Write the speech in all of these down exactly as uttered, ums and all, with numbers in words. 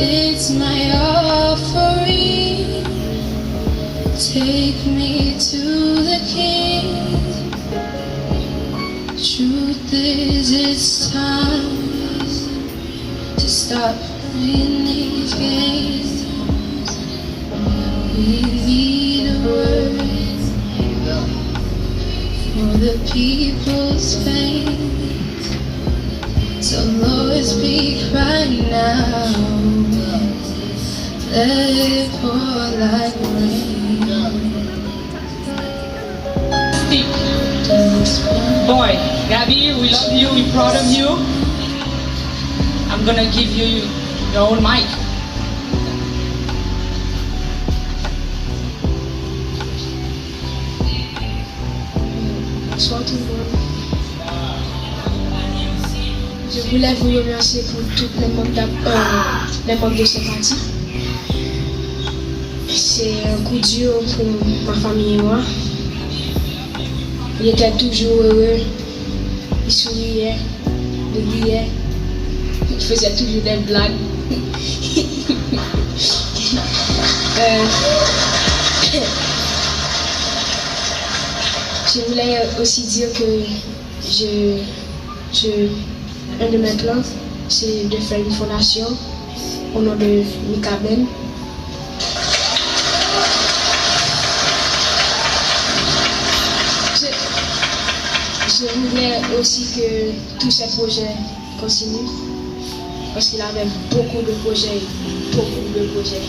It's my offering. Take me to the King. Truth is, it's time to stop playing these games. We need a word for the people's pain. So Lord, speak right now. Let it pour like rain. Boy, Gabby, we love you, we proud of you. I'm gonna give you your own mic. Bonsoir tout le monde. Je voulais vous remercier pour tous les membres, d'a- euh, les membres de ce parti. C'est un coup dur pour ma famille et moi. Il était toujours heureux, il souriait, il riait, il faisait toujours des blagues. Euh, je voulais aussi dire que je, je, un de mes plans, c'est de faire une fondation au nom de Mika Ben. Je, je voudrais aussi que tous ces projets continue, parce qu'il avait beaucoup de projets, beaucoup de projets.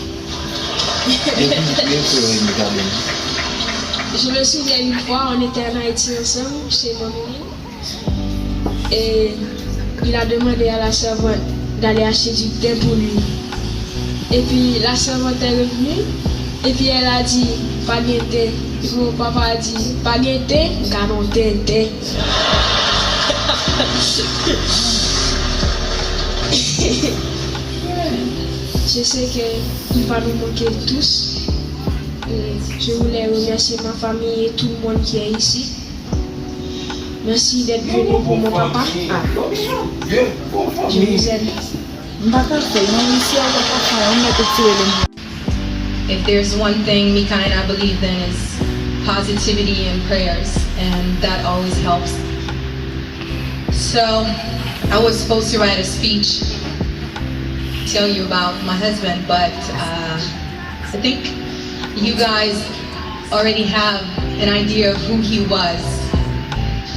Je me souviens une fois, on était en Haïti ensemble, chez mon ami, et il a demandé à la servante d'aller acheter du thé pour lui. Et puis la servante est revenue, et puis elle a dit, pa gen thé. Mon papa a dit, pa gen thé, gadon tenten. Je sais que il va nous manquer tous. Et je voulais remercier ma famille et tout le monde qui est ici. Merci d'être venu pour mon papa. Je vous aime. M pa ka fè non, misye a pa ka fè yon mèt retire l. If there's one thing Mika and I believe in is positivity and prayers, and that always helps. So, I was supposed to write a speech, tell you about my husband, but uh, I think you guys already have an idea of who he was.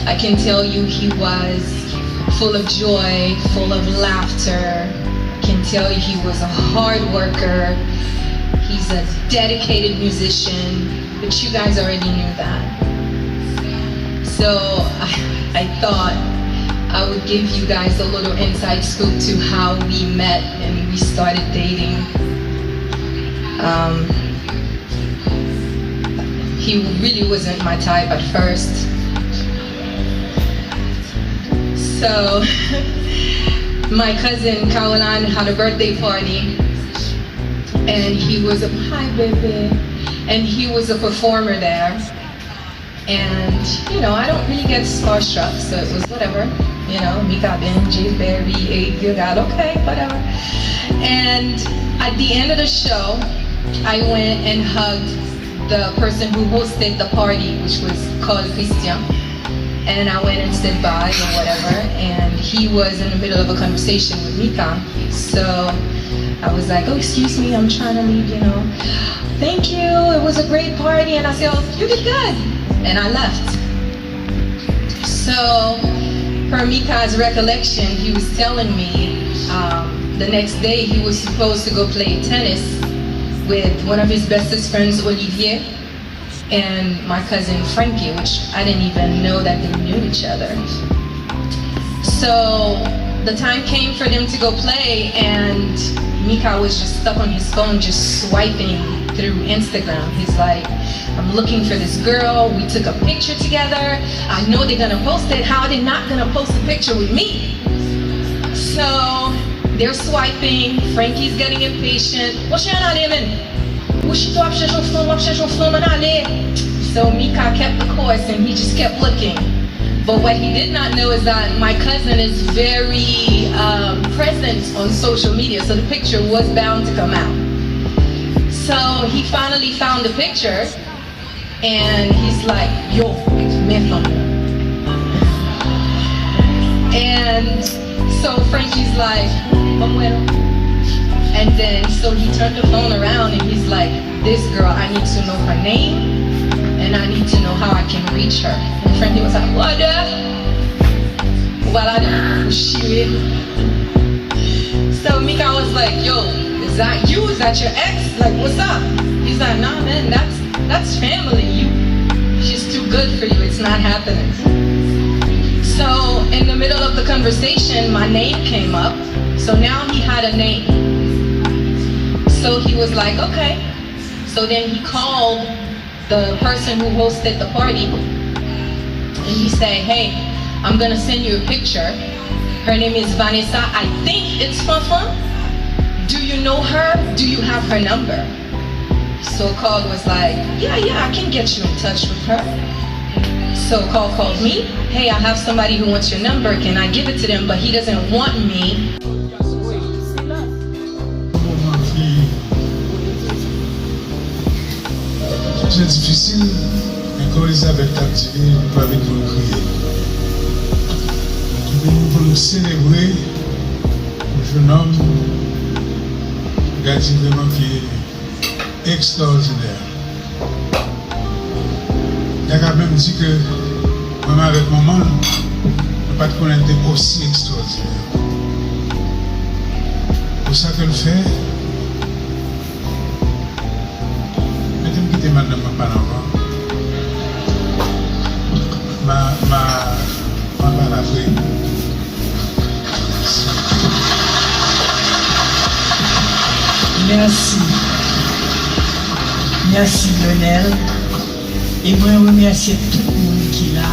I can tell you he was full of joy, full of laughter. I can tell you he was a hard worker. He's a dedicated musician, but you guys already knew that. So I, I thought I would give you guys a little inside scoop to how we met and we started dating. Um, he really wasn't my type at first. So, my cousin Caroline had a birthday party, and he was a, hi, baby, and he was a performer there. And, you know, I don't really get starstruck, so it was whatever. You know, Mika Ben, Jay Berry, Aid Gilgal, okay, whatever. And at the end of the show, I went and hugged the person who hosted the party, which was called Christian. And I went and said bye or whatever. And he was in the middle of a conversation with Mika. So I was like, oh, excuse me, I'm trying to leave, you know. Thank you, it was a great party. And I said, oh, you did good. And I left. So, per Mika's recollection, he was telling me um, the next day he was supposed to go play tennis with one of his bestest friends, Olivier, and my cousin Frankie, which I didn't even know that they knew each other. So the time came for them to go play, and Mika was just stuck on his phone, just swiping through Instagram. He's like, I'm looking for this girl. We took a picture together. I know they're gonna post it. How are they not gonna post a picture with me? So they're swiping. Frankie's getting impatient. Monchè, ann ale, men. Ou chita w ap chèche yon fanm, w ap chèche yon fanm, ann ale. So Mika kept the course and he just kept looking. But what he did not know is that my cousin is very um, present on on social media, so the picture was bound to come out. So he finally found the picture, and he's like, "Yo, men fanm nan." And so Frankie's like, "Ban m wè l." And then, so he turned the phone around and he's like, "This girl, I need to know her name, and I need to know how I can reach her." And Frankie was like, "What the?" Ou pa la dan pou chire. So Mika was like, "Yo, is that you? Is that your ex? Like, what's up?" He's like, "Nah, man, that's that's family. You, she's too good for you. It's not happening." So in the middle of the conversation, my name came up. So now he had a name. So he was like, "Okay." So then he called the person who hosted the party, and he said, "Hey, I'm gonna send you a picture. Her name is Vanessa. I think it's Fanfan. Do you know her? Do you have her number?" So Carl was like, "Yeah, yeah, I can get you in touch with her." So Carl called me. "Hey, I have somebody who wants your number. Can I give it to them? But he doesn't want me." Moman ki trè difisil, men kon Elizabeth t ap di li, li pa vin pou l kriye. Li vin pou l selebre yon jennonm, li ka di vreman ki ekstraòdinè. Mwen ka menm di ke mwen menm avèk manman l, nou pa t konnen l te osi ekstraòdinè. Pou sa ke l fè, mete m kite madanm mwen pale anvan. Ma, ma, ma pale apre. Mèsi. Mèsi, Lionel. E mwen remèsye tout moun ki la,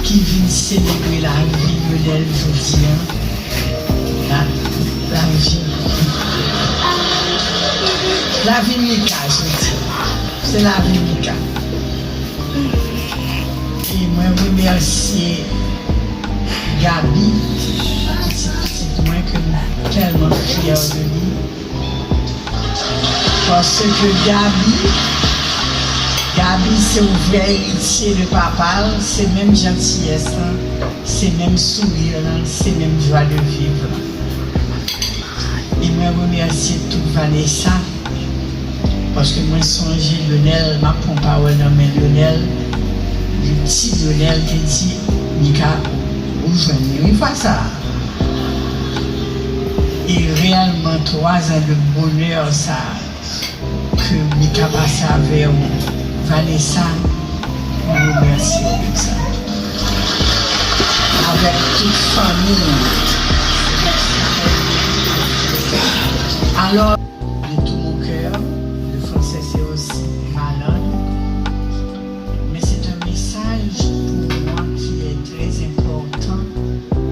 ki vin selebre lavi Lionel jodi a. La, lavi. Lavi Mika, jodi a. Se lavi Mika. E mwen remèsye Gaby, pitit pitit mwen, ke m tèlman fyè de li. Paske Gaby, Gaby se yon vrè eritye de papa l, se menm jantiyès lan, se menm souri lan, se menm jwa de viv lan. E mwen remèsye tout Vanessa, paske mwen sonje Lionel, m ap pran pawòl nan men Lionel, li ti Lionel te di, "Mika, ou jwenn li wi fwa sa a." E reyèlman, twa zan de bonè sa a ke Mika pase avè w, Vanessa, mwen remèsye w de sa. Avèk tout fanmi an. Alò, de tout mon cœur, le français c'est aussi ma langue, mais c'est un message pour moi qui est très important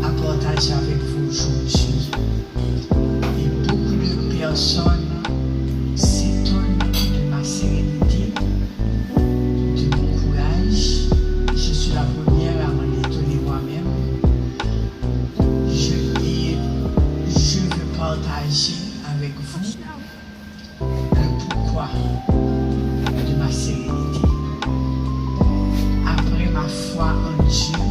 à partager avec vous aujourd'hui. Et beaucoup de personnes s'étonnent de ma sérénité, de mon courage. Je suis la première à m'en étonner moi-même. Je, et je veux partager avec vous le pourquoi de ma sérénité. Après ma foi en Dieu,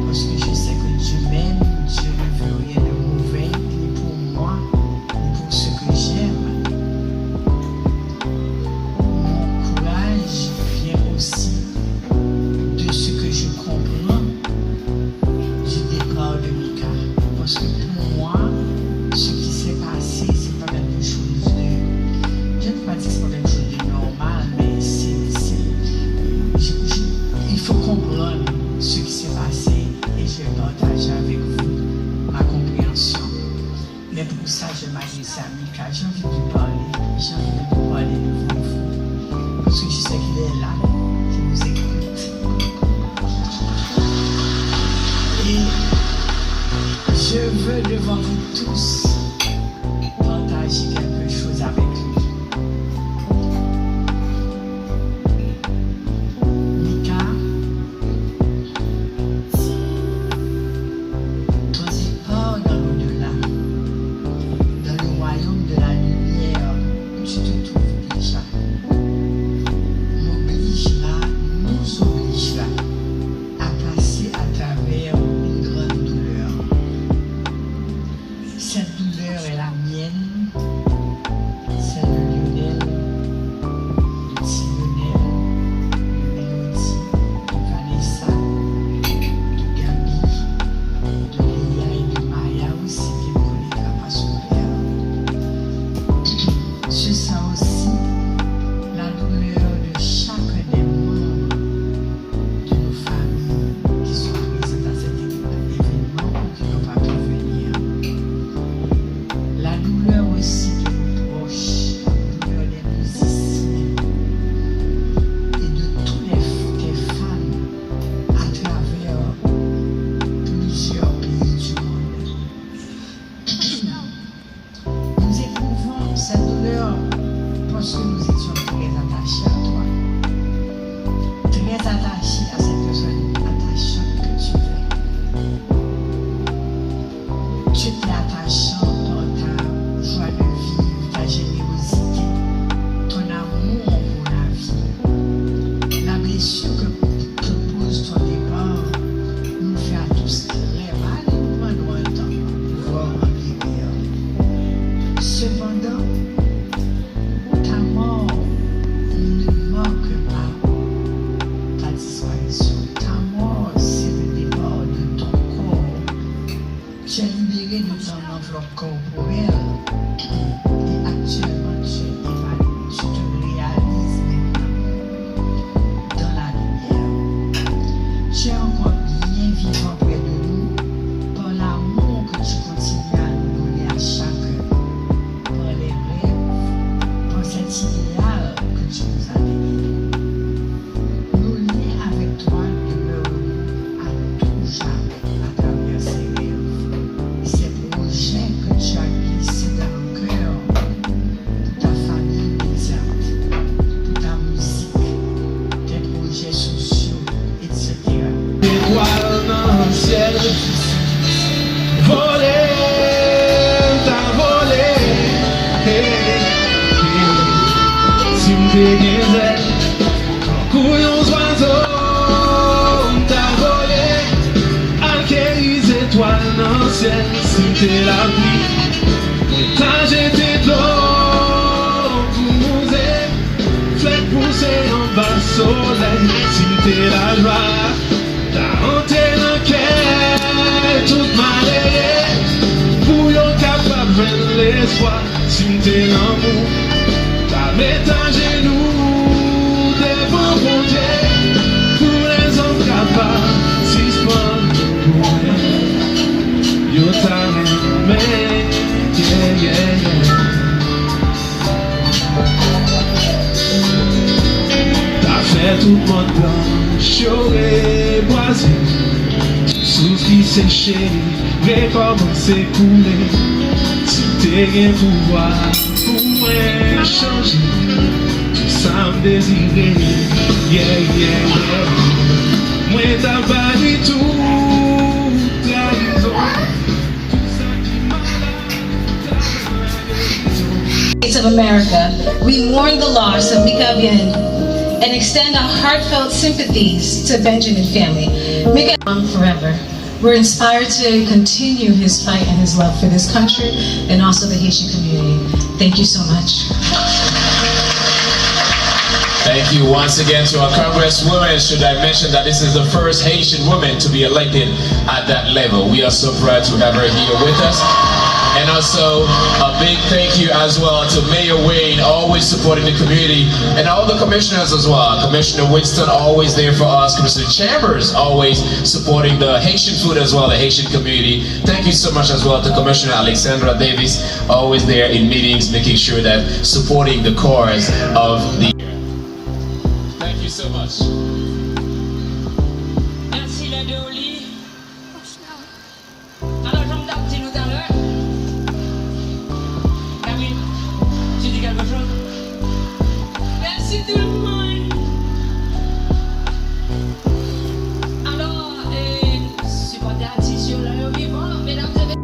parce que je sais que Dieu m'aime, Dieu ne veut rien de mauvais, ni pour moi, ni pour ce que j'aime. Mon courage vient aussi de ce que je comprends du départ de Mika. Parce que pour moi, ce qui s'est passé, c'est pas quelque chose de, je ne peux pas dire que c'est pas quelque chose de normal, mais c'est, c'est, je, je, il faut comprendre ce qui s'est passé et je vais partager avec vous ma compréhension. Mais pour ça, je m'adresse à Mika. J'ai envie de lui parler. J'ai envie de lui parler devant vous. Parce que je sais qu'il est là, qu'il nous écoute. Et je veux devant vous tous partager quelque chose avec lui. Mika, ton départ dans l'au-delà C'était attachant par ta joie de vivre, ta générosité, ton amour pour la vie. La blessure que, que pose ton départ nous fait à tous très mal et nous prendrons un temps pour pouvoir en guérir. Cependant, ta mort ne marque pas ta disparition. Ta mort, c'est le départ de ton corps. Tu es libéré de ton enveloppe corporelle et actuellement tu es évanoui. Tu te réalises maintenant dans la lumière. Tu es encore bien vivant près de nous par l'amour que tu continues à nous donner à chacun, par les rêves, par cet idéal que tu nous as légué. Nos liens avec toi demeureront à tout jamais à travers ces rêves et ces projets que tu as glissés dans nos cœurs pour ta famille médiate, pour ta musique, tes projets sociaux, et cetera. Etwal nan syèl, vole, m ta vole. Hey, hey. Si m te gen zèl, tankou yon zwazo, m ta vole, al keyi zetwal nan syèl. Si m te lapli, mwen ta jete dlo pou wouze, flè k pouse anba solèy. Si m te lajwa, ta antre nan kè tout malere, pou yo kapab jwenn lespwa. Si m te lanmou, ta met ajenou devan Bondye, pou lèzòm kapab sispann plenyen. Yo ta renmen, yeah, yeah, yeah. Ta fè tout mòn blanch yo rebwaze, tout sous ki seche rekòmanse koule. Si m te gen pouvwa pou mwen chanje tout sa m dezire, yeah, yeah, yeah, mwen ta ba li tout trayizon. States of America, we mourn the loss of Mika Bien and extend our heartfelt sympathies to Benjamin family. Mika on forever. We're inspired today to continue his fight and his love for this country and also the Haitian community. Thank you so much. Thank you once again to our Congresswoman. Should I mention that this is the first Haitian woman to be elected at that level? We are so proud to have her here with us. And also, a big thank you as well to Mayor Wayne, always supporting the community, and all the commissioners as well. Commissioner Winston, always there for us. Commissioner Chambers, always supporting the Haitian food as well, the Haitian community. Thank you so much as well to Commissioner Alexandra Davis, always there in meetings, making sure that supporting the cause of the. Thank you so much. Mèsi, Lè Deoli. Alò, jan m t ap di nou talè, Gaby, tu dis quelque chose? Mèsi tout le monde. Alò, e, sipòte atis yo lè yo vivan, medam e mesye.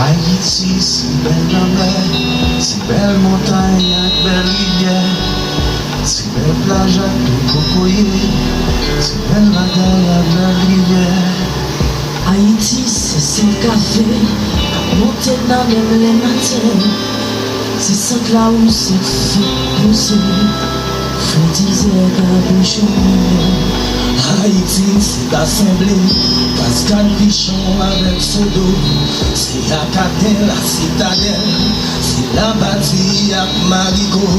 Ayiti se bèl lanmè, se bèl montay ak bèl rivyè, se bèl plaj ak bèl kokoye, se bèl lagay ak bèl rivyè. Ayiti se sant kafe ak monte nan menm lè maten, se sant la ou se fèt pouse. Fè dizè kabochon. Ayiti se basen ble, kaskad Pichon avèk Sodo, se Akaden, Lasitadèl, se Lapati ak Marigo.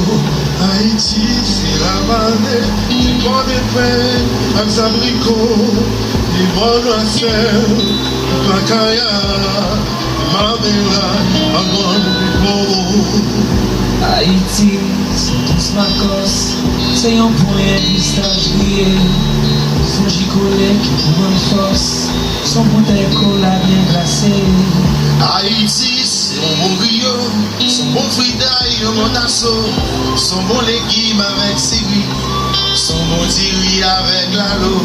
Ayiti se Lavale, se Pòdepè ak Zabriko, se Bònwasè, Pakaya, Mabela ak Gwanpipo. Ayiti se Dos Makos, se yon ponyèt pistaj griye, se yon jikole ki pou ban fòs, se yon boutèy kola byen glase. Ayiti se yon bon griyo, se yon bon fritay, yon bon taso, se yon bon legim avèk siri, se yon bon diri avèk lalo.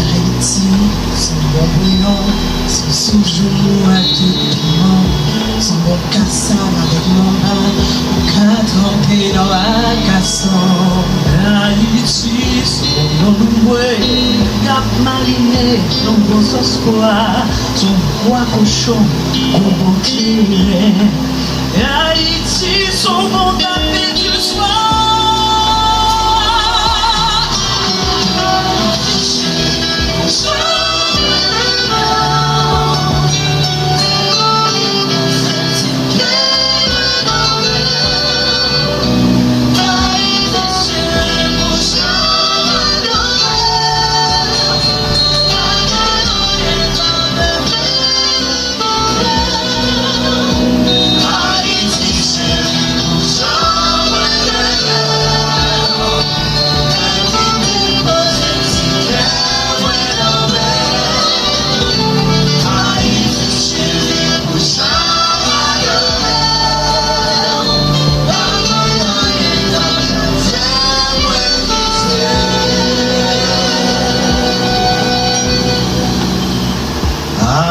Ayiti se yon bon bouyon, se yon soup joumou ak tout piman, se yon bon kasav avèk manba, ou ka tranpe nan akasan. Ayiti se yon bouyon lounbwe, y ap marine nan gwo sòs pwa, se yon bwa kochon, yon bon kleren. Ayiti se yon bon kafe di swa.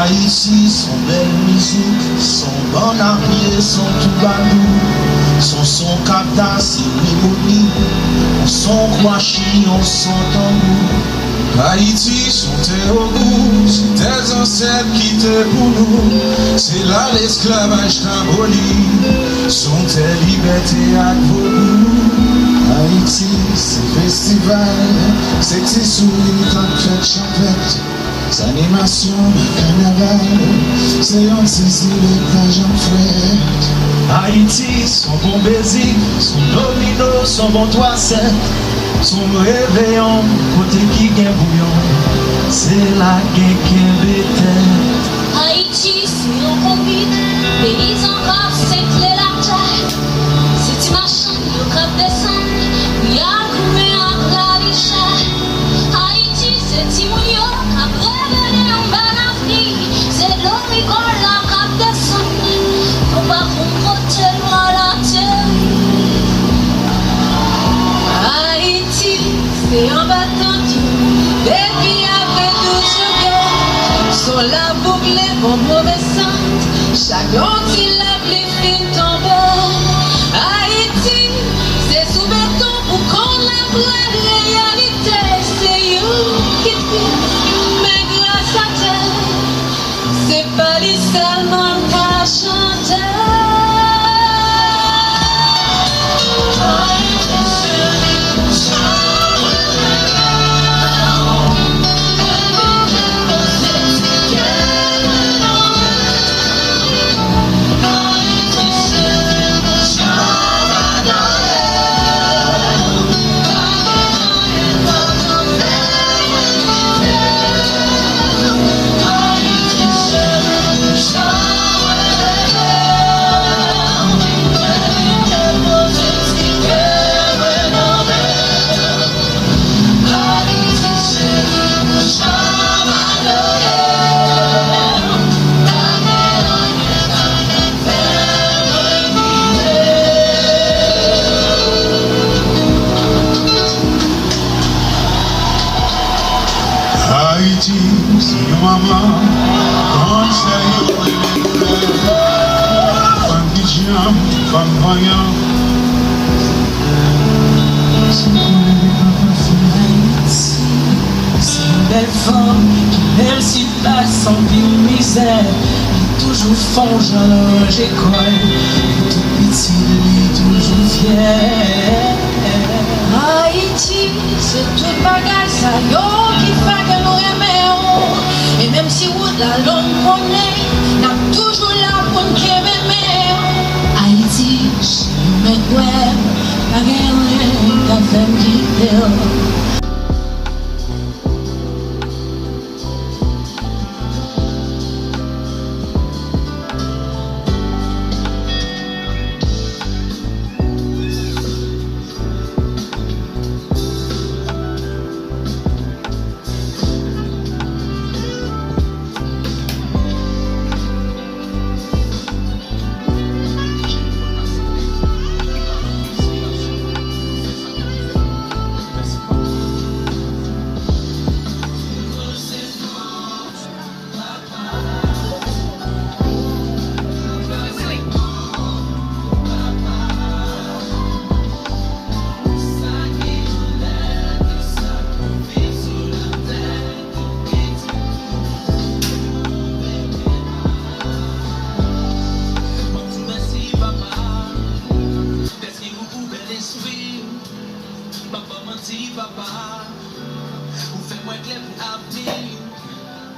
Ayiti se yon bèl mizik, se yon bann a pye, se yon twoubadou, se yon son kapta, seremoni, yon son kwachi, yon son tanbou. Ayiti se yon tè ogou, se tè zansèt kite pou nou, se la lesklavaj t aboli, se yon tè libète ak vodou. Ayiti se festival, se ti souri k ap fèt chanpèt. Se animasyon nan kanaval, se yon ti zile k pa janm frèt. Ayiti, se yon bon bezik, se yon domino, se yon bon twa sèt, se yon reveyon, kote ki gen bouyon, se la gen kenbe tèt. Ayiti, se yon konbit, peyizan k ap senkle latè, se ti machann yo k ap desann, pou y al goumen ak lavi chè. Ayiti, se timoun yo k ap reveye anba lafni, se dlo rigòl la k ap desann pou pa konn kote lwa la ateri. Ayiti, se anba tant yo, depi apre douz jiyè, se yon labou k leve yon move sant, chak yon ti lapli fin tonbe. Ayiti, se sou beton pou konn apre reyalite, se youn ki t pi, men gras a Dye, se pa li sèlman m ka chante. Ayiti, se yon manman, konsèy yo renmen fè. Fanm ki djanm, fanm vanyan. Se yon bèl fanm ki, menm si pase anpil mizè, li toujou fè yon jan ranje kò l. Pou tout pitit li toujou fyè. Bagay sa yo ki fè ke nou renmen w. E menm si wout la long, konnen n ap toujou la pou n kenbe men w. Ayiti, si nou mèt kwè, pa gen anyen k ap fè m kite w. Papa, ou fè mwen klè pou avni.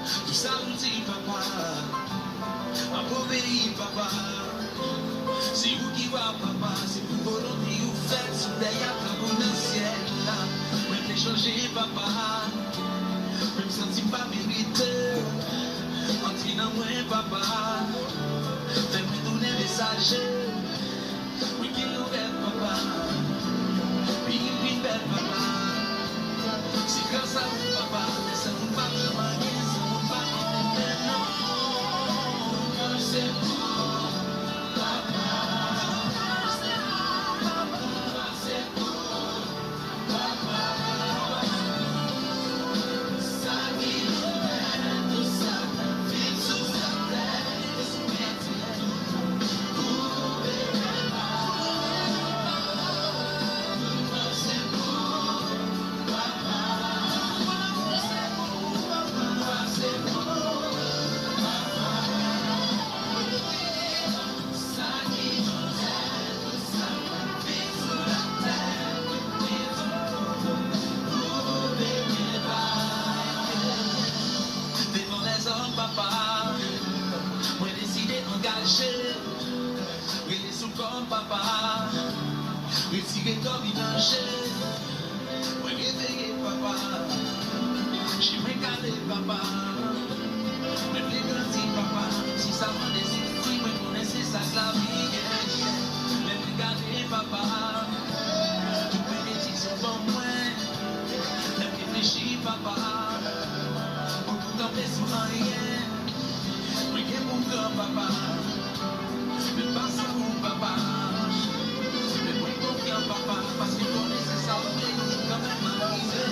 Tout sa ou di, papa, m ap obeyi, papa. Se ou ki wa, papa, se pou volonte ou fèt sou tè a tankou nan syèl la. Mwen vle chanje, papa, men m santi m pa merite. Antre nan mwen, papa, fè mwen tounen mesaje. Wi, ki nouvèl, papa? Wi, ki nouvèl, papa? Se gras a ou, papa, men san ou pa janm anyen, san ou pa janm anyen, non. Se ou, papa. Se ou, papa. Devan lèzòm, papa, mwen deside angaje. Rele sou kò m, papa, retire kò m nan je. Mwen reveye, papa, je mwen kale, papa. Mwen vle grandi, papa, si sa mande soufri, mwen konnen se sa k lavi ye. Lè mwen gade, papa, tout benediksyon ban mwen. Lè m reflechi, papa, ou pou kanpe sou anyen. Mwen gen pou gran, papa. Men pa san ou, papa. Men mwen konfyan, papa, paske m konnen se sa ou vle, nou kanmenm ap rive.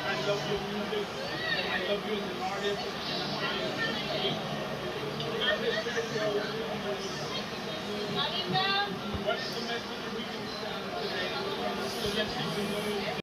I love you as an artist and I love you as a spiritual leader. What is the message we can send today to let people know